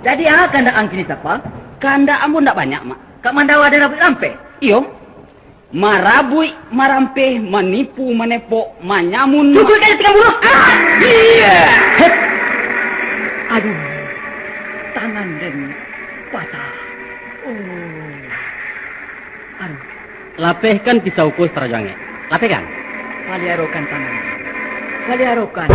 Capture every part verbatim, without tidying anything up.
Jadi, a, kandak ang kini sapa? Kandak ambo ndak banyak, Mak. Ka mandawa dek rabuik rampeh? Iyo. Marabuik, marampeh, manipu, manepok, manyamun, Cukuik ma- kali tiga puluh. Ah, iya. Hep. Aduh, tangan den patah. Oh. Aduh. Lapehkan pisau ko, Sarajo Angek. Lapehkan. Paliarokan tangan. Paliarokan.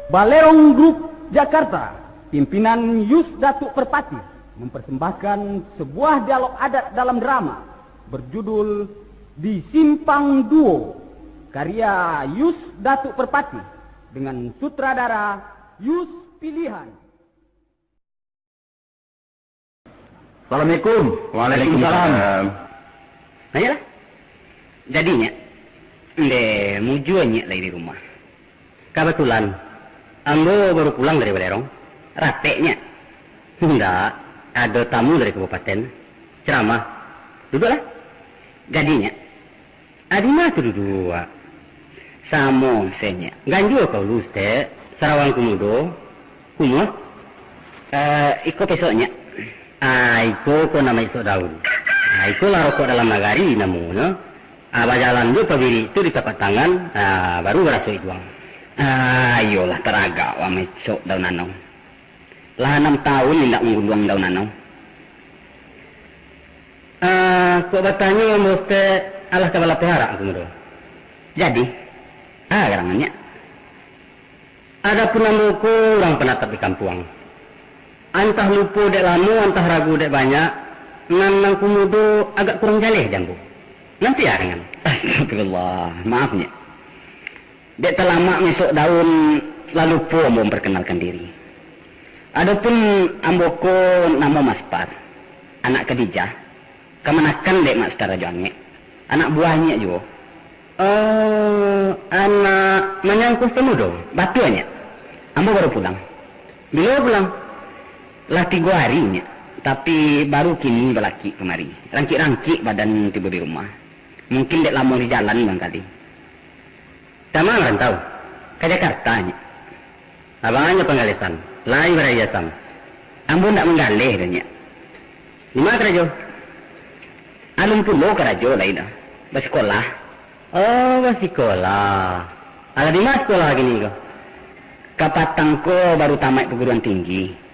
Balerong Group Jakarta, pimpinan Yus Datuk Perpatih, mempersembahkan sebuah dialog adat dalam drama berjudul Di Simpang Duo, karya Yus Datuk Perpatih, dengan sutradara Yus Pilihan. Assalamualaikum. Waalaikumsalam. Waalaikumsalam. Nanyolah. Jadi, Nyak, ndeh mujua Nyak lai di rumah. Kabatulan, ambo baru pulang dari Balerong. Rapek, Nyak. Indak, ado tamu dari kabupaten. Ceramah. Duduaklah. Jadi, Nyak, a, di ma tu duduak? Samo se, Nyak. Ganjua ka ulu, Ustaz. Sarawang kumudo. Kumuah. Eh, iko pesok, Nyak. Ah, iko ko namo isok daun. Ah, iko lah rokok dalam nagari namonyo. Ah, bajalan jo pabirik tu di tapak tangan, ah, baru baraso iduang. Ah, iyolah, taragak wak maisok daun anau. Lah anam taun indak mangguluang daun anau. Ah, kok batanyo ambo, Ustaz, alah ka balapeh arak kumudo. Jadi, a, garangan Nyak. Adapun ambo ko urang panatap di kampuang. Antah lupo dek lamo, antah ragu dek banyak, nan nan kumudo agak kurang jaleh di ambo. Nanti a dangan. Astagfirullah, maaf, Nyak. Dek talamak maisok daun, lah lupo ambo mamparkanalkan diri. Adopun ambo ko namo Maspar, anak Kadijah, kamanakan dek Mak Sutan Rajo Angek, anak buah Nyak juo. Oh, anak manyangko Sutan Mudo, batua, Nyak. Ambo baru pulang. Bilo pulang? Lah tigo ari, Nyak, tapi baru kini balakik kamari. Rangkik-rangkik badan tibo di rumah. Mungkin dek lamo di jalan barangkali. Ka ma marantau? Ka Jakarta, Nyak. Abangnyo Panggalesan, lai baraiasan. Ambo ndak manggaleh doh, Nyak. Di ma karajo? Alun pulo karajo lai doh. Basikolah. Oh, basikolah. Alah, di ma sikolah kini ko? Kapatang ko baru tamaik paguruan tinggi.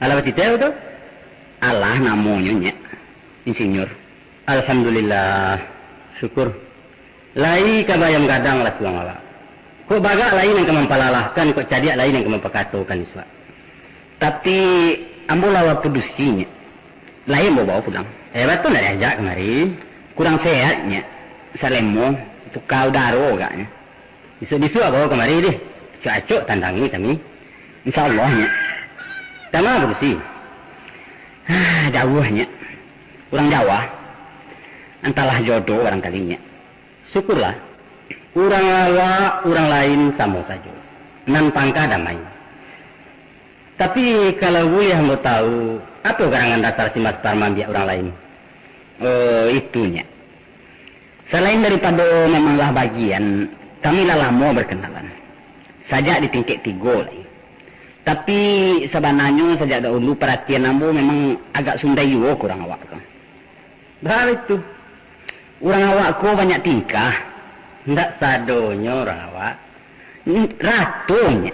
Alah, batiteh tu? Alah, namonyo, Nyak, insinyur. Alhamdulillah, syukur. Lai ka baayam gadang lah suang awak. Kok bagak lai nan ka mampalalahkan, kok cadiak lai nan ka mampakatokan isuak. Tapi, ambo lawa padusi, Nyak. Lai ambo bawa pulang. Eh, batua ndak diajak kamari? Kurang sehat, Nyak. Salemo, puka udaro agaknyo. Bisuak-bisuak bawa kamari deh. Acok-acok tandangi kami. Insya Allah, Nyak. Ka ma padusi? Ah, jauah, Nyak. Urang Jawa. Antahlah jodoh barangkali, Nyak. Syukurlah. Urang awak, urang lain samo sajo. Nan pangka damai. Tapi, kalau buliah ambo tahu, apo garangan dasar si Maspar maambiak urang lain? Oh, itu, Nyak. Salain daripado memang lah bagian, kami lah lamo bakanan. Sajak di tingkek tigo lai. Tapi, sabananyo sajak dahulu paratian ambo memang agak sundai juo ka urang awak tu. Baitu. Urang awak ko banyak tingkah. Ndak sadonyo urang awak. N-, ratonyo.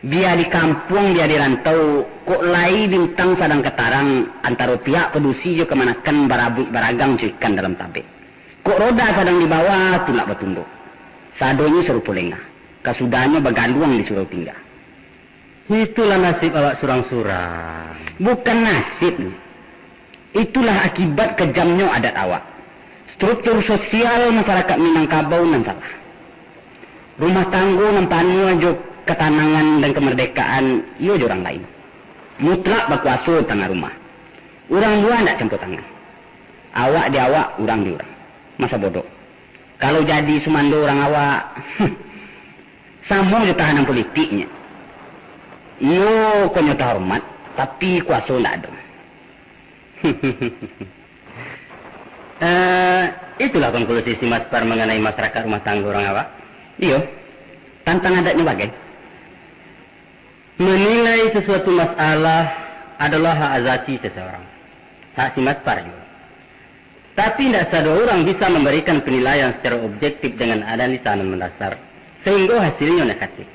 Bia di kampuang, bia di rantau, kok lai bintang sadang ka tarang, antaro pihak padusi jo kamanakan barabuik baragang jo ikan dalam tabek. Kok roda sadang di bawah, tulak batunduk. Sadonyo sarupo lengah. Kasudahnyo bagaluang di surau tingga. Itulah nasib awak surang-surang. Bukan nasib. Itulah akibat kejamnyo adat awak. Struktur sosial masyarakat Minangkabau nan salah. Rumah tanggo nan panuah jo Katanangan dan kamardekaan iyo jo urang lain. Mutlak bakuaso di tangah rumah. Urang lua ndak campua tangan. Awak di awak, urang di urang. Masa bodoh. Kalau jadi sumando urang awak, samo jo tahanan politiknyo. Iyo konyo tahormat, tapi kuaso ndak ado. Eh, itulah konklusi si Maspar manganai masarakaik rumah tanggo urang awak. Iyo, tantang adatnyo bagai. Manilai sasuatu masalah adolah hak azasi seseorang. Hak si Maspar juo. Tapi, indak sadua urang bisa mambarikan panilaian sacaro objektif dengan analisa nan mandasar, sahinggo hasilnyo negatif.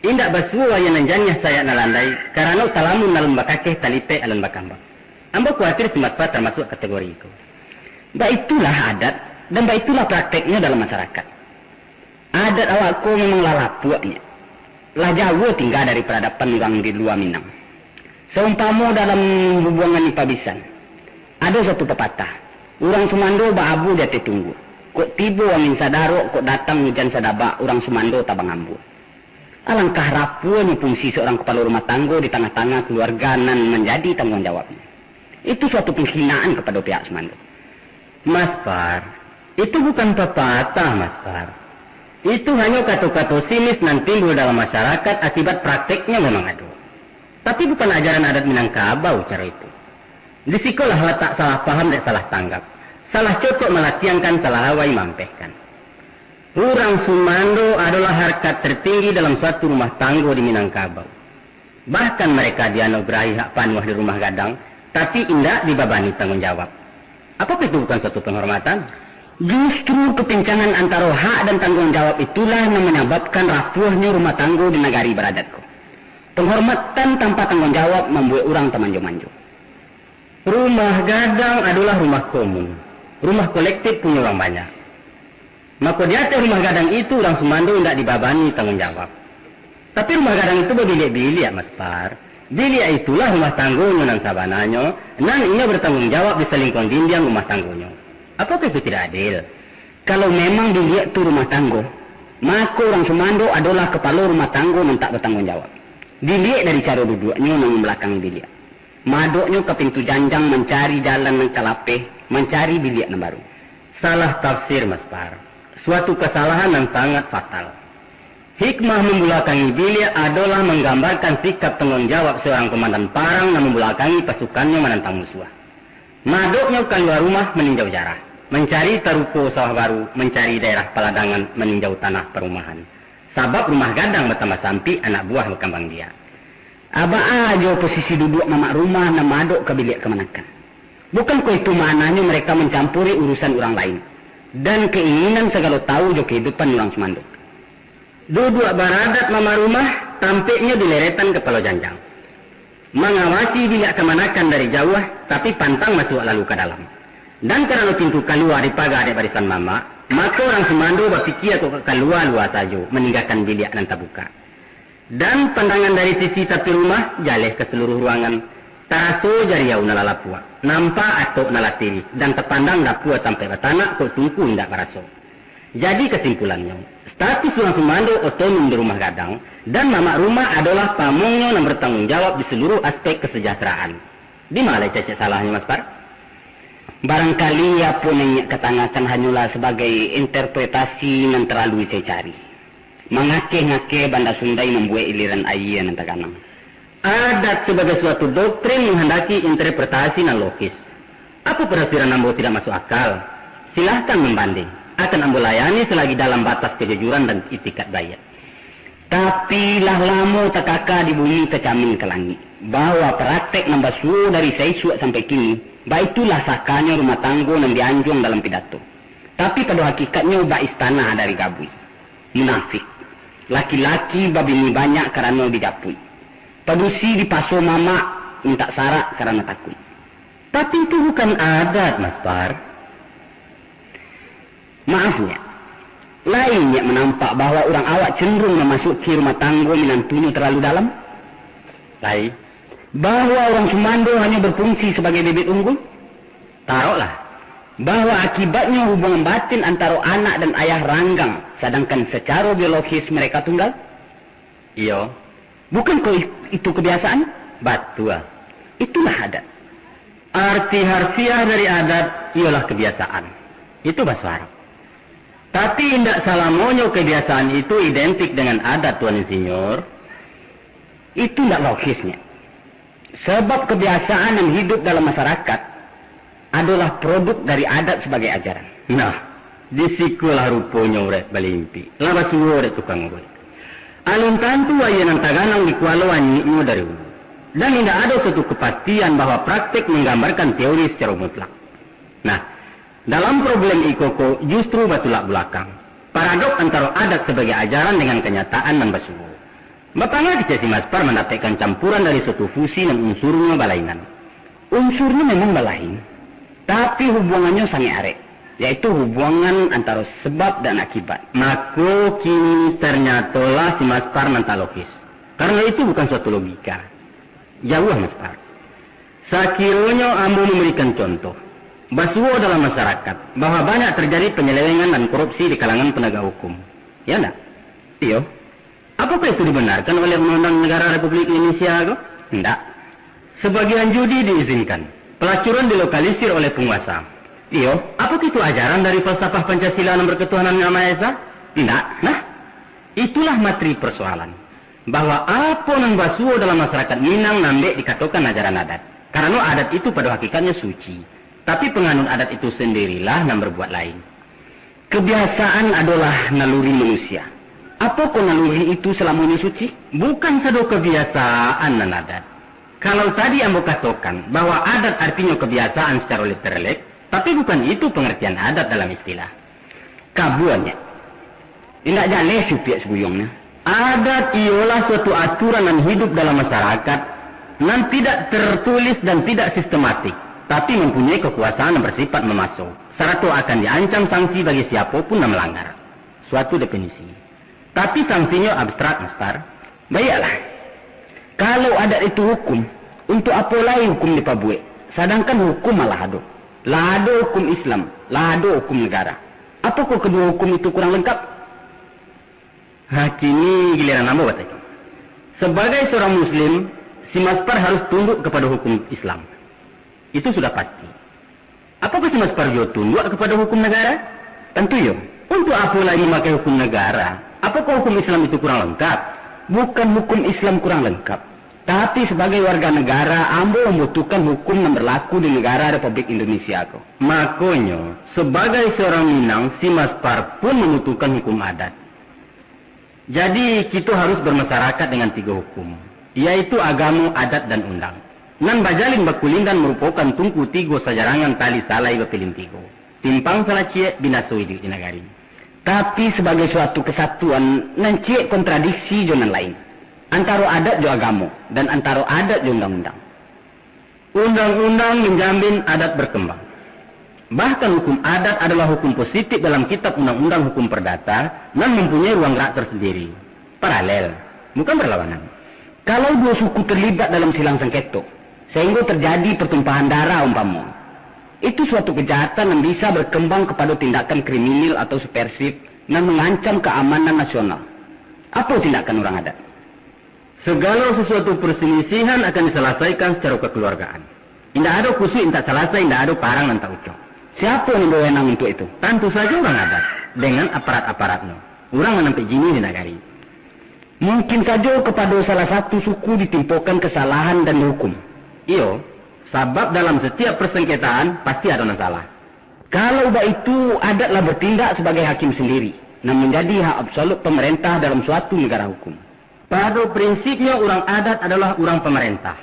Indak basuo aia nan janiah sayak nan landai, karano talamun alun bakakeh talipek alun bakambang. Ambo kuatir si Maspar tamasuak kategori iko. Baitulah adat, dan baitulah prakteknyo dalam masarakaik. Adat awak ko memang lah lapuak nyo. Lah jauah tingga dari paradaban urang di lua Minang. Saumpamo dalam hubuangan ipa bisan, ado satu papatah, urang sumando baabu di ateh tunggua. Kok tibo angin sadarok, kok datang ujan sadabak, urang sumando tabang ambua. Alangkah rapuahnyo fungsi saurang kapalo rumah tanggo di tangah-tangah kaluarga nan manjadi tangguang jawabnyo. Itu suatu panghinaan kapado pihak sumando. Maspar, itu bukan papatah, Maspar. Itu hanyo kato-kato sinis nan timbul dalam masyarakat akibat prakteknyo memang ado. Tapi bukan ajaran adat Minangkabau caro itu. Di sikolah latak salah paham dek salah tanggap, salah cocok malatiangkan, salah awai maampehkan. Urang sumando adolah harkat tertinggi dalam suatu rumah tanggo di Minangkabau. Bahkan mereka dianugerahi hak panuah di rumah gadang, tapi indak dibabani tangguang jawab. Apakah itu bukan suatu penghormatan? Justru kepincangan antaro hak dan tangguang jawab itulah nan manyababkan rapuahnyo rumah tanggo di nagari baradat ko. Penghormatan tanpa tangguang jawab mambuek urang tamanjo-manjo. Rumah gadang adolah rumah komun, rumah kolektif punyo urang banyak. Mako, di ateh rumah gadang itu, urang sumando indak dibabani tangguang jawab. Tapi, rumah gadang itu babiliak-biliak, Maspar. Biliak itulah rumah tanggonyo nan sabananyo, nan inyo batangguang jawab di salingkuang dindiang rumah tanggonyo. Apakah itu tidak adil? Kalau memang biliak tu rumah tanggo, mako, urang sumando adolah kapalo rumah tanggo nan tak batangguang jawab. Diliek dari caro duduaknyo nan mambalakangi biliak. Maadoknyo ka pintu janjang mancari jalan nan ka lapeh, mancari biliak nan baru. Salah tafsir, Maspar. Suatu kasalahan nan sangat fatal. Hikmah mambulakangi biliak adolah manggambarkan sikap tangguang jawab saurang komandan parang nan mambulakangi pasukannyo manantang musuah. Maadoknyo kalua rumah maninjau jarah, mancari taruko sawah baru, mancari daerah paladangan, maninjau tanah parumahan. Sabab rumah gadang batambah sampik, anak buah bakambang biak. Abaa jo posisi duduak mamak rumah nan maadok ka biliak kamanakan. Bukan ko itu maknanyo mereka mancampuri urusan urang lain, dan kainginan sagalo tahu jo kahidupan urang sumando. Duduak baradat mamak rumah, tampeknyo di leretan kapalo janjang. Mangawasi biliak kamanakan dari jauah, tapi pantang masuak lalu ka dalam. Dan karano pintu kalua dipaga dek barisan mamak, mako urang sumando bapikia kok ka kalua-lua sajo, maninggakan biliak nan tabukak. Dan pandangan dari sisi tapi rumah, jaleh ka saluruah ruangan. Taraso jariau nan lah lapuak, nampak atok nan lah tirih, dan tapandang dapua tampek batanak kok tungku indak baraso. Jadi kasimpulannyo, status urang sumando otonom di rumah gadang, dan mamak rumah adolah pamongnyo nan batangguang jawab di saluruah aspek kasajahteraan. Di ma lai cacek salahnyo, Maspar? Barangkali apo nan inyiak katangakan hanyolah sabagai interpretasi nan talalu cari-cari. Mangakeh-ngakeh banda sundai mambuek iliran aia nan taganang. Adat sabagai suatu doktrin manghandaki interpretasi nan logis. Apo parasiran ambo tidak masuk akal? Silahkan mambanding. Akan ambo layani salagi dalam batas kajujuran dan itikat baiak. Tapi, lah lamo takaka di bumi, tacamin ka langik, bahwa praktek nan basuo dari saisuak sampai kini, baitulah sakanyo rumah tanggo nan dianjuang dalam pidato. Tapi, pado hakikatnyo, bak istana dari gabuik. Munafik. Laki-laki babini banyak karano dijapuik. Padusi dipaso mamak mintak sarak karano takuik. Tapi itu bukan adat, Maspar. Maaf, Nyiak. Lai Nyiak manampak bahwa urang awak cenderung mamasuki rumah tanggo minantunyo talalu dalam? Lai. Bahwa urang sumando hanyo bafungsi sabagai bibit unggul? Taroklah. Bahwa akibatnyo hubuangan batin antaro anak dan ayah ranggang, sadangkan sacaro biologis mereka tunggal? Iyo. Bukan kok i-, itu kebiasaan? Batua. Itulah adat. Arti harfiah dari adat ialah kebiasaan. Itu bahasa Arab. Tapi indak salamonyo kebiasaan itu identik dengan adat, Tuan Insinyur. Itu ndak logisnya. Sabab kebiasaan yang hidup dalam masyarakat adolah produk dari adat sabagai ajaran. Nah, di sikolah ruponyo urek balimpik, lah basuo dek tukang uruik. Alun tantu aia nan taganang di kualo anyuiknyo dari ulu. Dan indak ado satu kepastian bahwa praktek manggambarkan teori sacaro mutlak. Nah, dalam problem iko ko justru batulak bulakang. Paradok antaro adat sabagai ajaran dengan kanyataan nan basuo. Bapangah kecek si Maspar mandapekkan campuran dari suatu fusi nan unsurnyo balainan. Unsurnyo memang balain, tapi hubuangannyo sangaik arek, yaitu hubuangan antaro sebab dan akibat. Mako, kini ternyatolah si Maspar nan tak logis. Karano itu bukan suatu logika. Jauah, Maspar. Sakironyo ambo mambarikan contoh, basuo dalam masyarakat, bahwa banyak terjadi penyelewengan dan korupsi di kalangan penegak hukum. Ya ndak? Iyo. Apakah itu dibenarkan oleh Undang-Undang Negara Republik Indonesia ko? Ndak. Sebagian judi diizinkan, pelacuran dilokalisir oleh penguasa. Iyo. Apakah itu ajaran dari falsafah Pancasila nan berketuhanan yang Maha Esa? Ndak. Nah, itulah materi persoalan, bahwa apo nan basuo dalam masyarakat Minang nambek dikatokan ajaran adat. Karano adat itu pado hakikatnyo suci, tapi penganut adat itu sendirilah nan berbuat lain. Kebiasaan adolah naluri manusia. Apokoh naluri itu salamonyo suci? Bukan sado kebiasaan nan adat. Kalau tadi ambo katokan bahwa adat artinyo kebiasaan sacaro literalek, tapi bukan itu pengertian adat dalam istilah. Kabuannya. Indak jaleh supiak sabuyuangnyo. Adat iyolah suatu aturan nan hidup dalam masyarakat, nan tidak tertulis dan tidak sistematik, tapi mempunyai kekuasaan yang bersifat memaso, sarato akan diancam sanksi bagi siapo pun nan melanggar. Suatu definisi. Tapi sanksinya abstrak, Maspar. Baiaklah. Kalau adat itu hukum, untuk apo lai hukum dipabuek? Sadangkan hukum malah ado. Lah ado hukum Islam, lah ado hukum negara. Apokoh kedua hukum itu kurang lengkap? Ha, kini giliran ambo batanyo. Sabagai surang muslim, si Maspar harus tunduk kapado hukum Islam. Itu sudah pasti. Apokoh si Maspar juo tunduak kapado hukum nagara? Tantu iyo. Untuak apo lai mamakai hukum nagara? Apokoh hukum Islam itu kurang lengkap? Bukan hukum Islam kurang lengkap, tapi sabagai warga nagara, ambo mambutuhkan hukum nan berlaku di nagara Republik Indonesia ko. Makonyo, sabagai surang Minang, si Maspar pun mambutuhkan hukum adat. Jadi, kito harus bermasyarakat dengan tigo hukum, yaitu agamo, adat, dan undang. Nan bajalin bakulindan marupokan tungku tigo sajarangan tali salai bapilin tigo, timpang salaciek binaso iduik di nagari. Tapi, sabagai suatu kesatuan nan ciek kontradiksi jo nan lain, antaro adat jo agamo, dan antaro adat jo undang-undang. Undang-undang menjamin adat berkembang. Bahkan hukum adat adalah hukum positif dalam kitab undang-undang hukum perdata nan mempunyai ruang gerak tersendiri, paralel, bukan berlawanan. Kalau duo suku terlibat dalam silang sengketo, sehingga terjadi pertumpahan darah umpamo, itu suatu kejahatan yang bisa berkembang kepada tindakan kriminal atau subversif nan mengancam keamanan nasional. Apa tindakan orang adat? Segalo sasuatu perselisihan akan disalasaikan sacaro kakeluargaan. Indak ado kusuik nan tak salasai, indak ado parang nan tak ucok. Siapo nan bawenang untuak itu? Tantu sajo urang adat, dengan aparat-aparatnyo, urang nan ampek jiniah di nagari. Mungkin sajo kapado salah satu suku ditimpokan kasalahan dan dihukum. Iyo, sabab dalam satiap persengketaan, pasti ado nan salah. Kalau baitu, adat lah bertindak sabagai hakim sandiri, nan manjadi hak absolut pamarentah dalam suatu nagara hukum. Pado prinsipnyo, urang adat adolah urang pamarentah.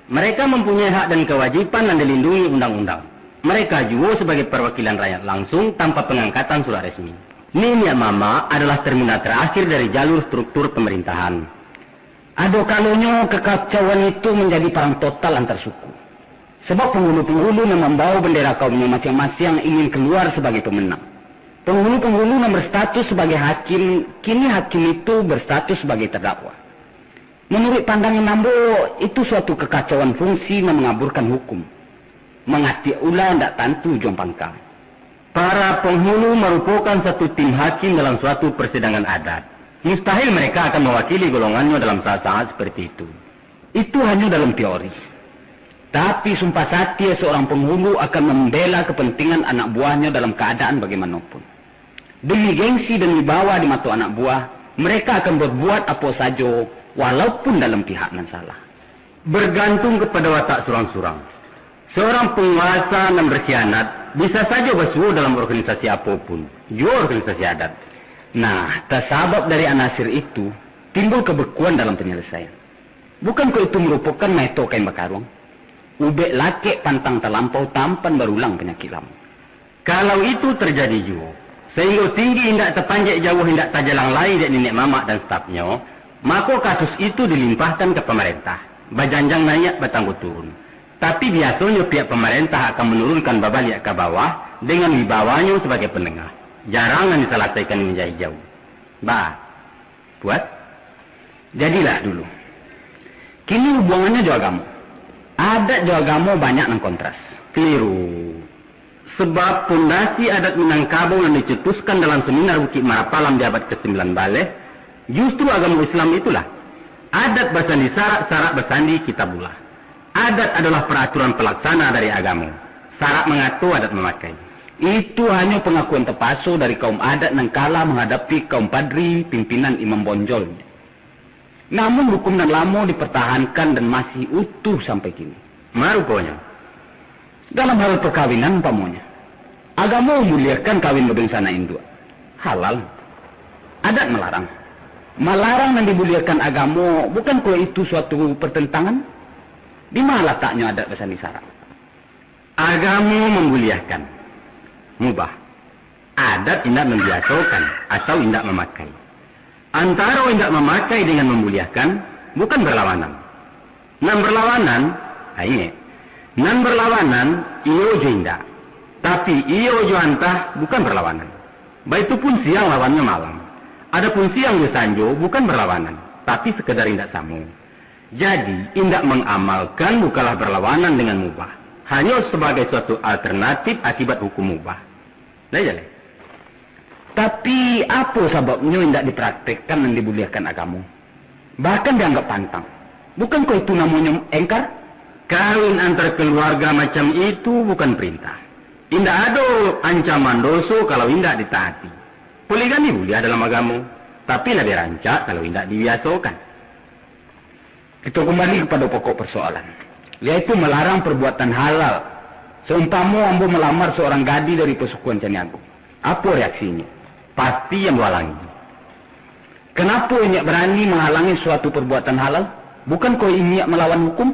Mereka mampunyai hak dan kawajiban nan dilindungi undang-undang. Mereka juo sabagai parwakilan rakyat langsung tanpa pangangkatan surat resmi. Niniak mamak adolah terminal tarakhir dari jalur struktur pamarintahan. Ado kalonyo kakacauan itu manjadi parang total antar suku. Sabab panghulu-panghulu nan mambawa bandera kaumnyo masiang-masiang ingin kalua sabagai pamenang. Panghulu-panghulu nan berstatus sabagai hakim, kini hakim itu berstatus sabagai tardakwa. Manuruik pandangan ambo, itu suatu kakacauan fungsi nan mangaburkan hukum. Mangatiak ula indak tantu ujuang pangka. Para panghulu marupokan satu tim hakim dalam suatu parsidangan adat. Mustahil mereka akan mewakili golongannya dalam saat-saat seperti itu. Itu hanya dalam teori. Tapi sumpah satie seorang penghulu akan membela kepentingan anak buahnya dalam keadaan bagaimanapun. Demi gengsi dan wibawa di mato anak buah, mereka akan berbuat apo sajo, walaupun dalam pihak nan salah. Bergantung kepada watak surang-surang. Seorang penguasa nan berkhianat bisa sajo basuo dalam organisasi apo pun, juo organisasi adat. Nah, tasabab dari anasir itu, timbul kebekuan dalam penyelesaian. Bukankah itu merupakan maeto kain bakaruang? Ubek lakek pantang talampau tampan barulang panyakik lamo. Kalau itu terjadi juo, sahinggo tinggi indak tapanjek, jauah indak tajalang lai dek niniak mamak dan stafnyo, mako kasus itu dilimpahkan ka pamarentah, bajanjang naiak batanggo turun. Tapi biasonyo pihak pamarentah akan manurunkan babaliak ka bawah dengan wibawanyo sabagai panengah. Jarang nan disalasaikan manjadi jauah. Ba, Puas? Jadilah dulu. Kini hubungannyo jo agamo. Adat jo agamo banyak nan kontras. Keliru. Sebab pondasi adat Minangkabau nan dicetuskan dalam seminar Bukik Marapalam di abad kasambilan baleh, justru agamo Islam itulah. Adat basandi sarak, sarak basandi kitabullah. Adat adolah paraturan palaksana dari agamo. Sarak mangato, adat mamakai. Itu hanyo pangakuan tapaso dari kaum adat nan kalah manghadapi kaum padri pimpinan imam bonjol. Namun hukum nan lamo dipartahankan dan masih utuh sampai kini. Ma ruponyo? Dalam hal parkawinan umpamonyo, agamo mambuliahkan kawin badunsanak induak. Halal. Adat malarang. Malarang nan dibuliahkan agamo, bukankah itu suatu partantangan? Di ma lataknyo adat basandi sarak? Agamo mambuliahkan, mubah. Adat indak mambiasokan atau indak mamakai. Antaro indak mamakai dengan mambuliahkan, bukan barlawanan. Nan barlawanan, a, ingek, nan barlawanan iyo jo indak. Tapi iyo jo antah bukan barlawanan. Baitu pun siang lawannyo malam. Adapun siang jo sanjo bukan barlawanan, tapi sakadar indak samo. Jadi, indak mangamalkan bukanlah barlawanan dengan mubah, hanyo sabagai suatu alternatif akibat hukum mubah. Lai jaleh. Tapi, apo sababnyo indak dipraktekkan nan dibuliahkan agamo? Bahkan dianggap pantang. Bukankah itu namonyo engkar? Kawin antar kaluarga macam itu bukan perintah. Indak ado ancaman doso kalau indak ditaati. Poligami buliah dalam agamo, tapi labiah rancak kalau indak dibiasokan. Kito kumbali kapado pokok parsoalan, yaitu malarang parbuatan halal. Saumpamo ambo malamar saurang gadih dari pasukuan Caniago, apo reaksinyo? Pasti ambo halangi. Kanapo inyiak barani manghalangi suatu parbuatan halal? Bukankah inyiak malawan hukum?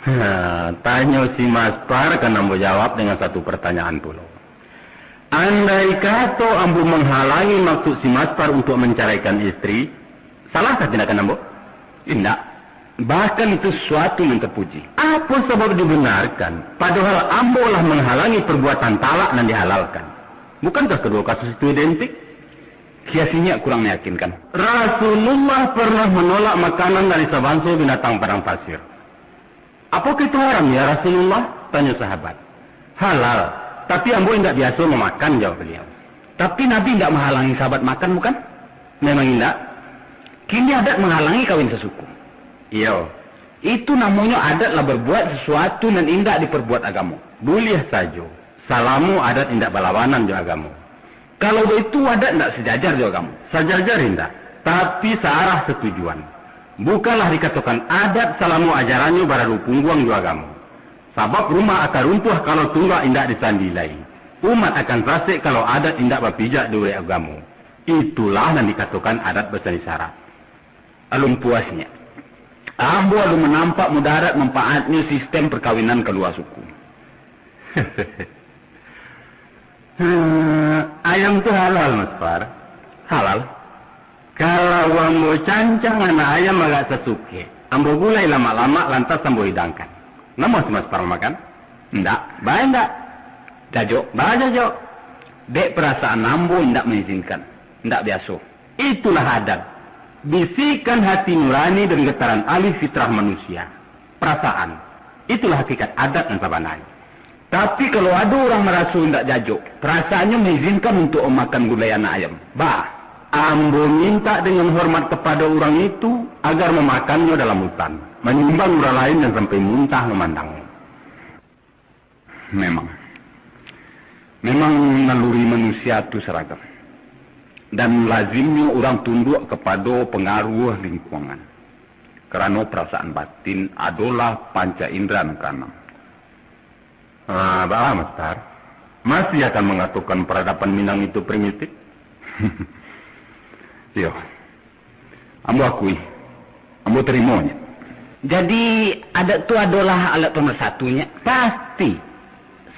Ha, tanyo si Maspar kan ambo jawab dengan satu partanyaan pulo. Andai kato ambo manghalangi maksud si Maspar untuak mancaraikan istri, salahkah tindakan ambo? Indak. Bahkan itu suatu nan tapuji. Apo sabab dibenarkan, padohal ambo lah manghalangi parbuatan talak nan dihalalkan? Bukankah kaduo kasus itu identik? Kias inyiak kurang mayakinkan. Rasulullah parnah manolak makanan dari sabanso binatang padang pasir. "Apokah itu haram, ya Rasulullah?" tanyo sahabat. "Halal, tapi ambo indak biaso mamakan," jawab baliau. Tapi Nabi indak manghalangi sahabat makan, bukan? Memang indak. Kini adat manghalangi kawin sasuku. Iyo. Itu namonyo adat lah barbuat sasuatu nan indak diparbuat agamo. Buliah sajo, salamo adat indak balawanan jo agamo. Kalau baitu, adat ndak sajajar jo agamo? Sajajar indak, tapi saarah satujuan. Bukanlah dikatokan adat salamo ajarannyo baradu pungguang jo agamo. Sabab rumah akan runtuah kalau tunggak indak disandi lai. Umat akan sasek kalau adat indak bapijak di urek agamo. Itulah nan dikatokan adat basandi sarak. Alun puas nyiak. Ambo alun manampak mudarat manfaatnyo sistem parkawinan kalua suku. Ayam tu halal, Maspar? Halal. Kalau ambo cancang anak ayam agak sasukek, ambo gulai lamak-lamak, lantas ambo hidangkan, namuah si Maspar mamakan? Ndak. Baa indak? Jajok. Baa jajok? Dek parasaan ambo indak maizinkan. Ndak biaso. Itulah adat. Bisikan hati nurani dan gataran alih fitrah manusia. Parasaan. Itulah hakikat adat nan sabananyo. Tapi, kalau ado urang maraso indak jajok, parasaannyo maizinkan untuak mamakan gulai anak ayam, baa? Ambo mintak dengan hormat kepada urang itu, agar mamakannyo dalam hutan, manyumbang urang lain nan sampai muntah mamandangnya. Memang, memang naluri manusia tu saragam, dan lazimnyo urang tunduak kapado pangaruah lingkuangan, karano parasaan batin adolah panca indra nan kaanam. Ah, baa, Mas Tar? Masih akan mangatokan paradaban Minang itu primitif? Iyo. Ambo akui. Ambo tarimonyo. Jadi, adat tu adolah alat pemersatunya? Pasti.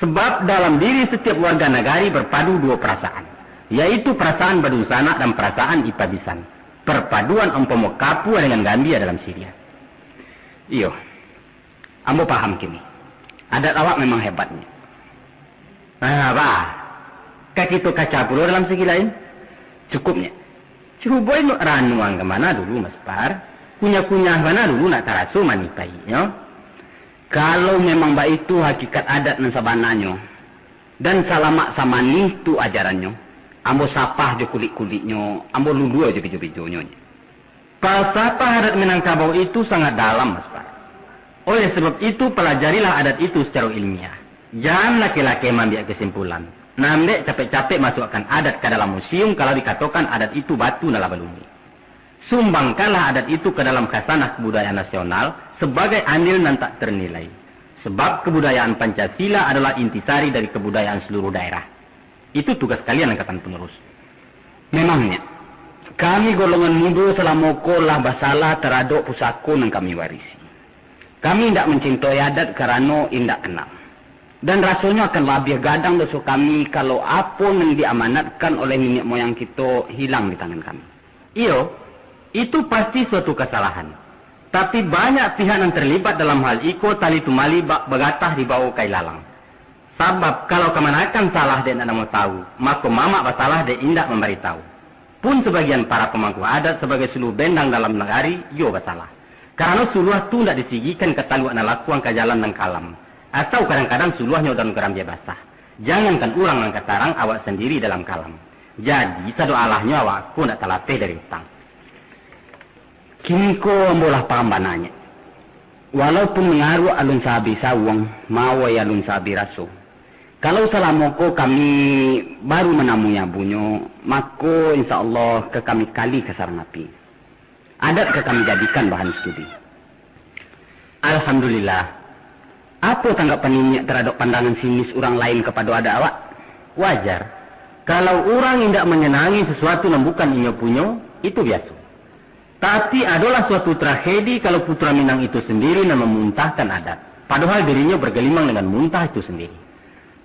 Sebab dalam diri setiap warga nagari berpadu duo perasaan, yaitu perasaan badunsanak dan perasaan ipa bisan. Perpaduan umpamo kapua dengan gambia dalam siriah. Iyo. Ambo paham kini. Adat awak memang hebatnyo. Ah, bah. Ka kito kaca pulo dalam segi lain. Cukupnyo. Cubo inok ranuang ka bana dulu, Mas Par. Kunyah-kunyah bana dulu nak taraso manih pahiknyo. Kalau memang baitu hakikat adat nan sabananyo, dan salamak samanih tu ajarannyo, ambo sapah jo kulik-kuliknyo, ambo lulua jo bijo-bijonyo. Palsapah adat Minangkabau itu sangat dalam, Mas Par. Oleh sabab itu, palajarilah adat itu sacaro ilmiah. Jan lakeh-lakeh maambiak kesimpulan. Nan dek capek-capek masuakkan adat ka dalam museum kalau dikatokan adat itu batu nan lah balumui. Sumbangkanlah adat itu ka dalam khazanah kebudayaan nasional sabagai andil nan tak ternilai. Sabab kebudayaan Pancasila adolah intisari dari kebudayaan saluruh daerah. Itu tugas kalian, angkatan penerus. Memangnya, kami golongan mudo salamo ko lah basalah taradok pusako nan kami warisi. Kami indak mancintoi adat karano indak kanal. Dan rasonyo akan labiah gadang doso kami, kalau apo nan diamanatkan oleh niniak moyang kito hilang di tangan kami. Iyo, itu pasti suatu kasalahan. Tapi, banyak pihak nan tarlibat dalam hal iko, tali tumali bak bagatah dibawo ka ilalang. Sabab, kalau kamanakan salah dek nan namo tawu, mako, mamak basalah dek indak mambaritawu. Pun sabagian para pamangku adat sabagai suluah bendang dalam nagari, iyo basalah. Karano suluah tu indak disigikan ka taluak nan lakuang ka jalan nan kalam, atau kadang-kadang suluahnyo daun karambia basah. Jangankan urang nan ka tarang, awak sandiri dalam kalam. Jadi, sadoalahnyo awak ko indak talapeh dari utang. Kini ko ambo lah paham bananyo. Walaupun mangaruak alun saabih sawuang, mawai alun saabih raso. Kalau salamo ko kami baru manamui abunyo, mako, insya Allah, ka kami kali ka sarang api. Adat ka kami jadikan bahan studi. Alhamdulillah. Apo tanggapan niniak taradok pandangan sinis urang lain kapado adat awak? Wajar. Kalau urang indak manyanangi sasuatu nan bukan inyo punyo, itu biaso. Tapi, adolah suatu tragedi kalau putra Minang itu sandiri nan mamuntahkan adat, padohal dirinyo bagelimang dengan muntah itu sandiri.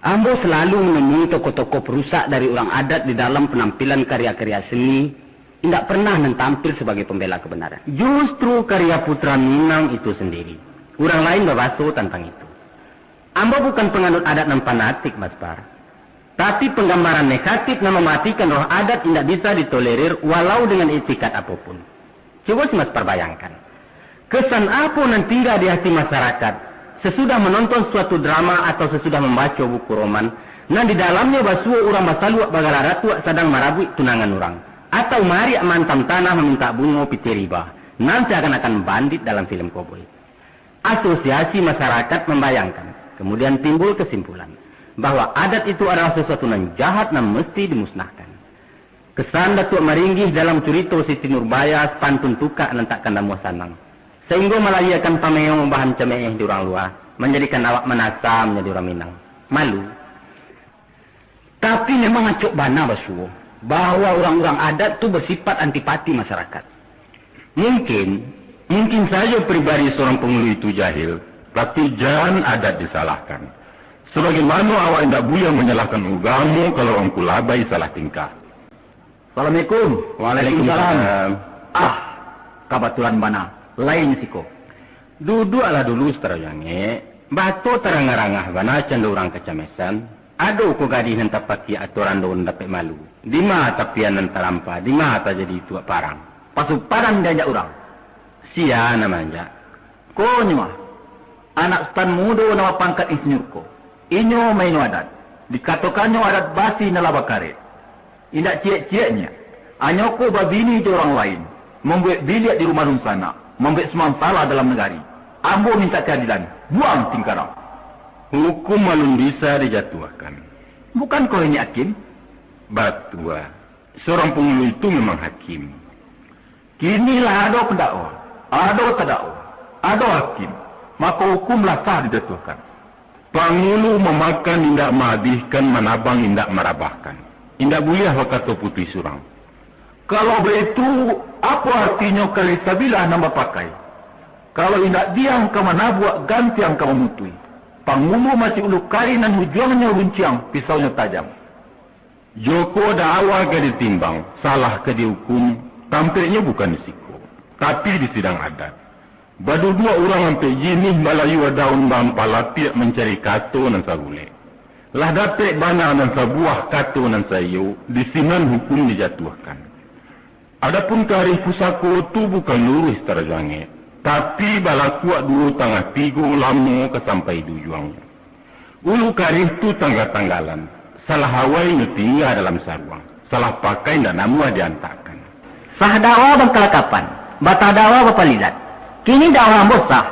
Ambo salalu manamui tokoh-tokoh parusak dari urang adat di dalam panampilan karya-karya seni, indak pernah nan tampil sabagai pambela kabanaran. Justru karya putra Minang itu sandiri, urang lain babaso tantang itu. Ambo bukan panganut adat nan fanatik, Mas Par. Tapi, panggambaran negatif nan mamatikan roh adat indak bisa ditolerir walau dengan itikat apo pun. Cubo si Mas Par bayangkan, kesan apo nan tingga di hati masarakat, sasudah manonton suatu drama atau sasudah mambaco buku roman, nan di dalamnyo basuo urang basaluak bagala datuak sadang marabuik tunangan urang, atau maariak maantam tanah mamintak bungo pitih riba, nan seakan-akan bandit dalam filem koboi. Asosiasi masarakat mambayangkan, kamudian timbul kasimpulan, bahwa adat itu adolah sasuatu nan jahat nan musti dimusnahkan. Kesan Datuak Maringgih dalam curito Siti Nurbaya, pantun tukak nan takkan namuah sanang, sainggo malahiakan pameo bahan cameeh di urang lua, manjadikan awak manasa manjadi urang Minang. Malu. Tapi, memang acok bana basuo, bahwa urang-urang adat tu basifat antipati masarakat. Mungkin, mungkin sajo pribadi surang pangulu itu jahil, tapi jan adat disalahkan. Sabagaimano awak indak buliah manyalahkan ugamo kalau urang tu labai salah tingkah. Assalamualaikum. Waalaikumsalam. Ah, kabatulan bana, lain siko. Duduaklah dulu, Sutaro Jangek. Bato tarangah-rangah bana cando urang kacamesan. Ado ko gadih nan tapakiak atau rando nan dapek malu? Dima tapian nan talampa, dima tajadi tuak parang? Pasu padan dianjak urang. Sia nan maanjak? Konyo ah, anak sutan mudo nan bapangkat insinyur ko. Inyo maino adat. Dikatokannyo adat basi nan lah bakarek. Indak ciek-cieknyo, Anyo ko babini jo urang lain, mambuek biliak di rumah dunsanak, mambuek sumansalah dalam nagari. Ambo mintak kaadilan, buang tingkarang. Hukum alun bisa dijatuahkan. Bukan ko inyo hakim? Batua, surang pangulu itu memang hakim. Kini lah ado pandakwa, ado tadakwa, ado hakim, mako hukum lah sah dijatuahkan. Pangulu mamakan indak maabihkan, manabang indak marabahkan. Indak buliah bakato putuih surang. Kalau baitu, apo artinyo karih sabilah nan bapakai? Kalau indak diang ka manabuak, gantiang ka mamutuih. Pangulu masih ulu karih nan ujuangnyo runciang, pisaunyo tajam. Joko dakwa ka ditimbang, salah ka diukum, tampeknyo bukan di siko, tapi di sidang adat. Baduduak urang ampek jinih, balayu adaun baampalatiak mancari kato nan sabulek. Lah dapek bana nan sabuah kato nan saiyo, di sinan hukum dijatuahkan. Adapun karih pusako tu bukan luruih, Tarajo Angek, tapi balakuak duo tangah tigo lamo ka sampai di ujuangnyo. Ulu karih tu tangga-tanggalan, salah awai nyo tingga dalam saruang, salah pakai ndak namuah diantakkan. Sah dakwa bakalangkapan, batah dakwa bapalilat. Kini dakwa ambo sah,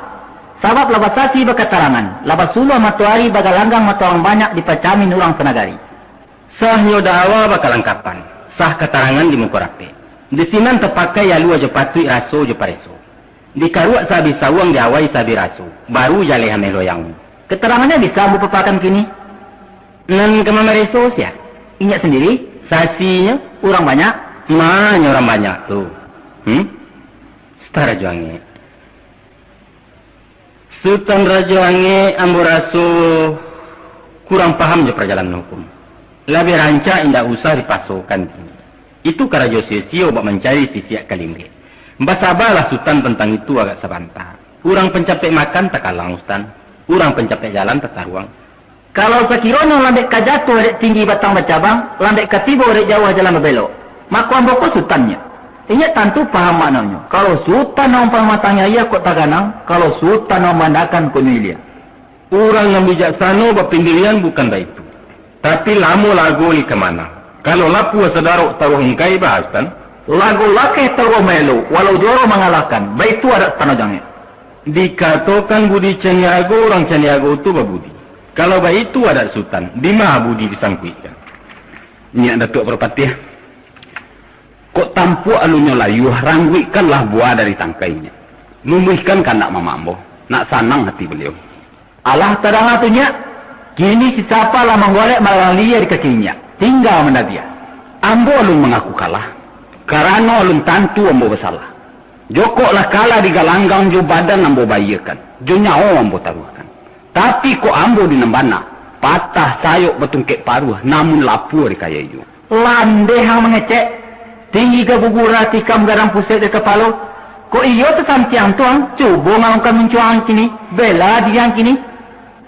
sabab lah basasi bakatarangan, lah basuluah matoari bagalanggang, mato urang banyak dipacamin urang sanagari. Sahnyo dakwa bakalangkapan, sah katarangan di muko rapek. Di sinan tapakai alua jo patuik, raso jo pareso. Dikaruak saabih sauang, diawai saabih raso, baru jaleh ameh loyang. Katarangannyo bisa ambo papakan kini. Nan ka mamareso sia? Inyak sandiri? Sasinyo urang banyak. Ma nyo urang banyak tu? Hmm? Tarajo Angek. Sutan Rajo Angek, ambo raso kurang paham jo parjalanan hukum. Labiah rancak indak usah dipasokan kini. Itu karajo sio-sio bak mancari sisiak ka linggek. Basabalah Sutan tantang itu agak sabanta. Urang pancapek makan takalang, Sutan. Urang pancapek jalan tataruang. Kalau sakironyo lambek ka jatuah dek tinggi batang bacabang, lambek ka tibo dek jauah jalan babelok, mako ambo ko sutannyo. Inyo tantu paham maknonyo. Kalau sutan nan umpamo batang ayie kok taganang, kalau sutan nan mambandakan kok nyo ilia. Urang nan bijaksano bapindirian bukan baitu. Tapi lamo lago lai ka manang. Kalau lapuah sadarok taruah ungkai, Bah Sutan. Lago lakeh taruah maelo, walau juaro mangalahkan, baitu adat Tarajo Angek. Dikatokan budi caniago, urang caniago tu babudi. Kalau baitu adat Sutan, dima budi disangkuikkan? Nyiak Datuak Parpatiah, kok tampuak alunnyo layuah, rangguikkanlah buah dari tangkainyo. Luluihkan kandak mamak ambo, nak sanang ati baliau. Alah tadanga tu, Nyiak. Kini si Sapa lah manggolek malang lia di kaki Nyiak. Tingga mandabiah. Ambo alun mangaku kalah, karano alun tantu ambo basalah. Jokok lah kalah digalanggang, jo badan ambo baiakan, jo nyawo ambo taruahkan. Tapi kok ambo di nan bana, patah sayok batungkek paruah, namun lapua dikayai juo. Landeh ang mangecek, tinggi ka guguruang, tikam gadang pusek di kapalo. Kok iyo tasantiang tu ang, cubo ngalungkan muncuang ang kini, bela diri ang kini.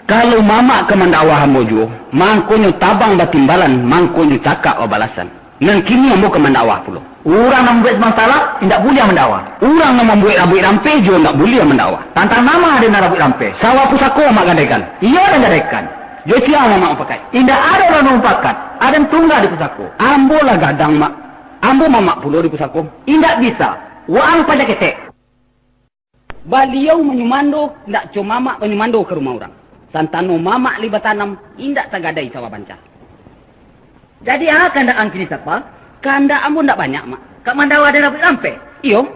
Kalau mamak ka mandakwah ambo juo, mangkonyo tabang batimbalan, mangkonyo cakak babalasan. Nan kini ambo ka mandakwah pulo. Urang nan mambuek sumansalah, indak buliah mandakwah. Urang nan mambuek rabuik rampeh juo indak buliah mandakwah. Tantang ma nan ado nan rabuik rampeh? Sawah pusako mamak gadaikan. Iyo, den gadaikan. Jo sia mamak mampakat? Indak ado nan mampakat. Aden tungga di pusako. Ambo lah gadang, Mak. Ambo mamak pulo di pusako. Indak bisa. Waang paja ketek. Baliau manyumando, indak co mamak manyumando ka rumah urang. Santano mamak lai batanam, indak tagadai sawah banca. Jadi, a, kandak ang kini Sapa? Kandak ambo ndak banyak, Mak. Ka mandakwah den rabuik rampeh? Iyo.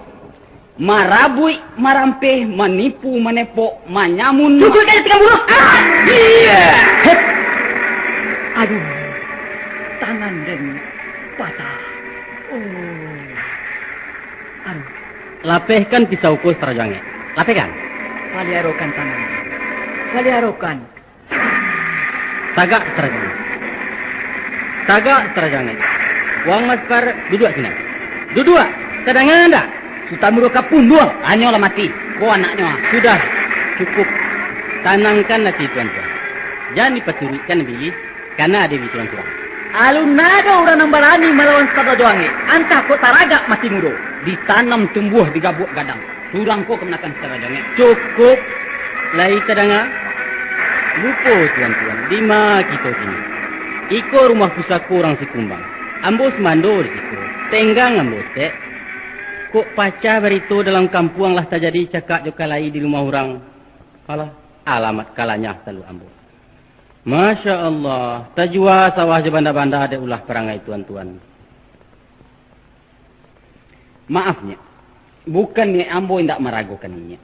Marabuik, marampeh, manipu, manepok, manyamun. Cukuik ka ditikan bunuah! Ah! Iya! Hep! Aduh, tangan den patah. Oh. Aduh. Lapehkan pisau ko, Tarajo Angek. Lapehkan. Paliarokan tangan. Paliarokan. Tagak, Tarajo Angek. Tagak, Tarajo Angek. Waang Maskar, duduak sinan. Duduak! Tadanga ndak? Sutan Mudo Kapun, duang! Anyo lah mati. Ko anaknyo, ah. Sudah, cukup. Tanangkan ati tuan-tuan. Jan dipaturuikkan bingih, kana ado di tuan surang. Alun ado urang nan barani malawan Tarajo Angek. Antah kok taragak mati mudo. Ditanam tumbuah di gabuak gadang. Surang ko kamanakan Tarajo Angek. Cukup! Lai tadanga? Lupo tuan-tuan, dima kito kini? Iko rumah pusako urang Sikumbang. Ambo sumando di siko, tenggang ambo, Cek. Kok pacah barito dalam kampuang lah tajadi cakak jo kalai di rumah urang. Alah, alamat kalanyah talu ambo. Masya Allah, tajua sawah jo banda-banda dek ulah parangai tuan-tuan. Maaf, Nyiak. Bukan niaik ambo indak maragokan Nyiak,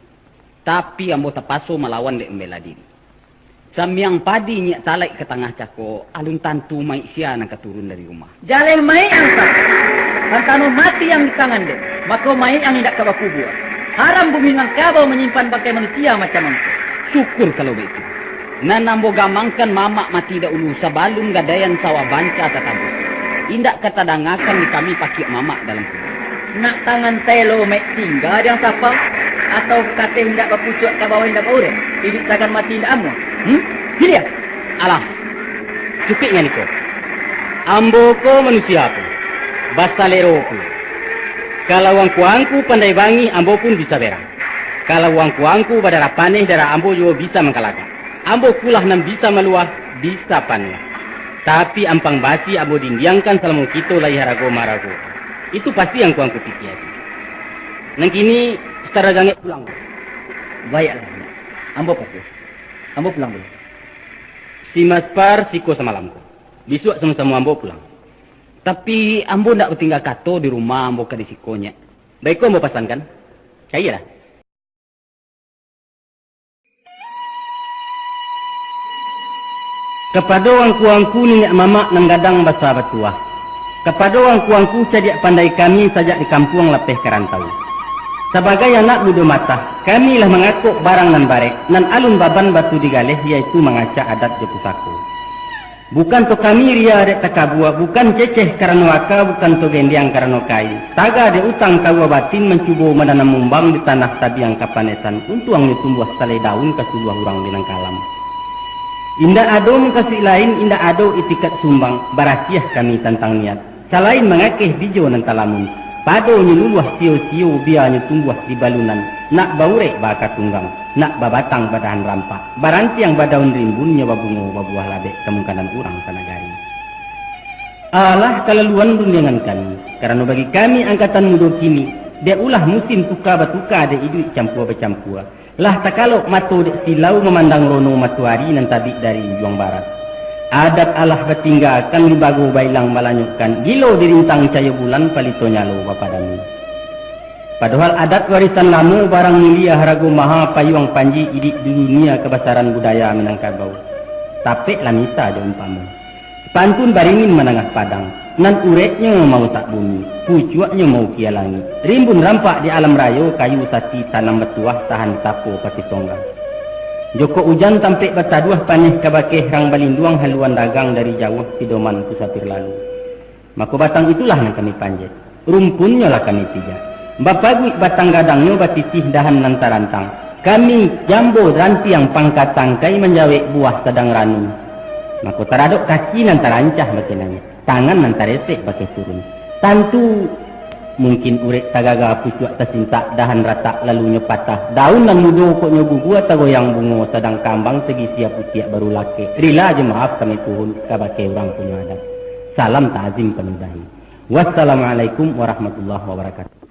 tapi ambo tapaso malawan dek mambela diri. Samiang padi Nyiak talaik ka tangah cako, alun tantu maik sia nan ka turun dari rumah. Jaleh maik ang sah, santano mati ang di tangan den, mako maik ang indak ka bakubua. Haram bumi Minangkabau manyimpan bangkai manusia macam angku. Syukur kalau baitu. Nan ambo gamangkan mamak mati dahulu sabalun gadaian sawah banca tatabuah. Indak ka tadangakan di kami pakiak mamak dalam kubua. Nak tangan telo maik tingga di ang sapa, atau kateh indak bapucuak ka bawah indak baurek, iduik sagan mati indak amuah? Hmm? Piliah! Alah, cukuik ngan iko. Ambo ko manusia ko, basalero ko. Kalau angku-angku pandai bangih, ambo pun bisa berang. Kalau angku-angku badarah paneh, darah ambo juo bisa mangkalakak. Ambo kulah nan bisa maluah, bisa panuah. Tapi ampang basi ambo dindiangkan salamo kito lai harago-maharago. Itu pasti angku-angku pikia tu. Nan kini, Ustaz Rajo Angek pulang. Baiaklah, ambo patuah. Ambo pulang dulu. Si Maspar siko samalam ko. Bisuak samo-samo ambo pulang. Tapi, ambo ndak batingga kato di rumah ambo ka di siko, Nyiak. Baiko ambo pasankan. Cailah. Kapado angku-angku niniak mamak nan gadang basa batuah. Kapado angku-angku cadiak pandai kami sajak di kampuang lapeh ka rantau. Sabagai anak mudo matah, kami lah mangakok barang nan barek, nan alun baban batu digaleh, yaitu mangacak adat jo pusako. Bukan to kami ria dek takabua, bukan ceceh karano aka, bukan to gendiang karano kai. Taga dek utang kaua batin mancubo mananam mumbang di tanah tabiang kapanesan, untuangnyo tumbuah salai daun ka suluah urang di nan kalam. Indak ado mukasuik lain, indak ado itikat sumbang, barasiah kami tantang niat. Salain mangakeh bijo nan talamun, padonyo luluah sio-sio, bianyo tumbuah di balunan, nak baurek baaka tunggang, nak babatang badahan rampak, barantiang badaun rimbun, nyo babungo babuah labek, kamungkanan urang sanagari. Alah, kalaluan rundiangan kami, karano bagi kami angkatan mudo kini, dek ulah musim tuka batuka, dek iduik campua bacampua, lah takalok mato dek silau mamandang rono matoari nan tabik dari ujuang barat. Adat alah batinggakan, libago bailang balanyokkan, gilo dirintang cayo bulan, palito nyalo bapadami. Padohal adat warisan lamo, barang mulia harago maha, payuang panji iduik di dunia, kabasaran budaya Minangkabau. Tapek lah misa jo umpamo. Pantun baringin manangah padang, nan ureknyo mausak bumi, pucuaknyo maukia langik. Rimbun rampak di alam rayo, kayu sati tanam batuah, tahan sapo pati tonggang. Jokok ujan tampek bataduah, paneh kabakeh rang balinduang, haluan dagang dari jauah, pidoman kusapir lalu. Mako batang itulah nan kami panjek. Rumpunnyo lah kami pijak. Bapaguik batang gadangnyo, batitih dahan nan tarantang. Kami jambo rantiang pangka tangkai, manjawek buah sadang ranun. Mako taradok kaki nan tarancah bakinanyo, tangan nan taresek bakeh turun. Tantu, mungkin urek tagaga, pucuak tasintak, dahan ratak lalunyo patah. Daun nan mudo kok nyo gugua, tagoyang bungo, sadang kambang sagisia putiak baru lakek. Rila jo maaf kami tuhun kabakeh urang punyo adat. Salam ta'zim kami udahi. Wassalamualaikum warahmatullahi wabarakatuh.